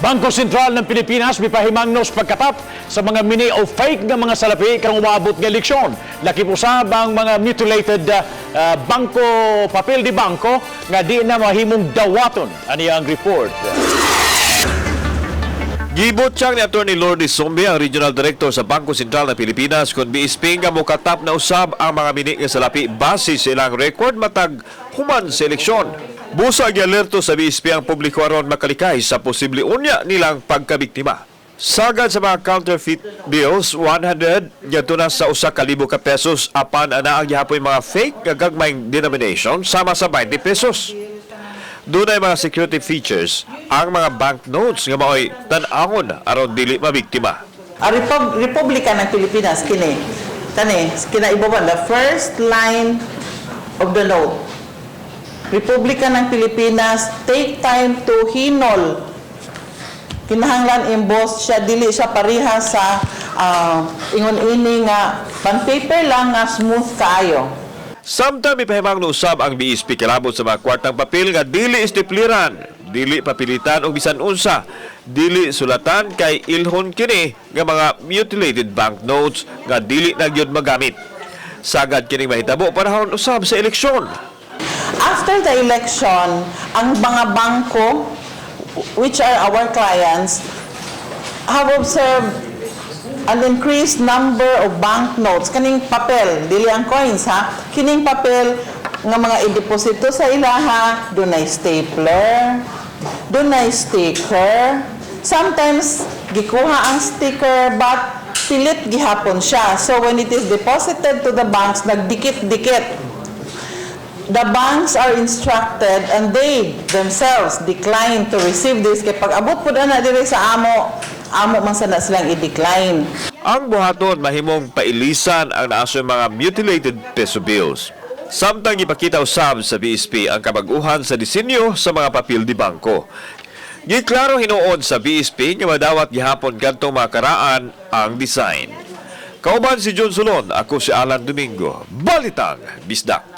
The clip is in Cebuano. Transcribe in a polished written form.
Bangko Sentral ng Pilipinas mipahimangno sa pagkatap sa mga mini o fake nga mga salapi karong umaabot nga eleksyon. Lakip usab ang mga mutilated bangko, papel de bangko nga di na mahimong dawaton. Ani ang report. Gibutyag ni Attorney Lourdes Sumbi, ang Regional Director sa Bangko Sentral ng Pilipinas, kung BSP nga mokatap na usab ang mga mini nga salapi base sa ilang record matag human sa eleksyon. Busa gialerto sa BSP ang publiko aron makalikay sa posible unya nilang pagkabiktima. Sagad sa mga counterfeit bills, 100 ngadto na sa 1,000 ka pesos, apan ana ang gihapoy mga fake nga gagmayng denomination sama sa 20 pesos. Dunay mga security features ang mga banknotes nga maoy tan-awon aron dili mabiktima. Ang Republika ng Pilipinas kini. Kani, kinaibaban, the first line of the note. Republika ng Pilipinas, take time to hinol. Kinahanglan embossed siya, dili siya pareha sa ingon ini nga pan paper lang nga smooth kaayo. Samtang mipahimangno usab ang BSP kilabot sa mga kwartang papel nga dili istipliran, dili papilitan og bisan unsa, dili sulatan kay ilhon kini nga mga mutilated banknotes nga dili na gyud magamit. Sagad kining mahitabo panahon usab sa eleksyon. After the election, ang mga bangko, which are our clients, have observed an increased number of banknotes. Kaning papel, dili ang coins ha. Kining papel nga mga ideposito sa ilaha, dunay stapler, dunay sticker. Sometimes gikuha ang sticker but pilit gihapon siya. So when it is deposited to the banks, nagdikit-dikit. The banks are instructed and they themselves decline to receive this kay pag abot pud ana diri sa amo, amo man sana silang i-decline. Ang buhaton mahimong pailisan ang naasoy mga mutilated peso bills. Samtang ipakita usab sa BSP ang kabag-uhan sa disenyo sa mga papel di bangko. Giklaro hinuon sa BSP nga madawat gihapon kadtong mga karaan ang design. Kauban si John Solon, ako si Alan Domingo. Balitang Bisdak.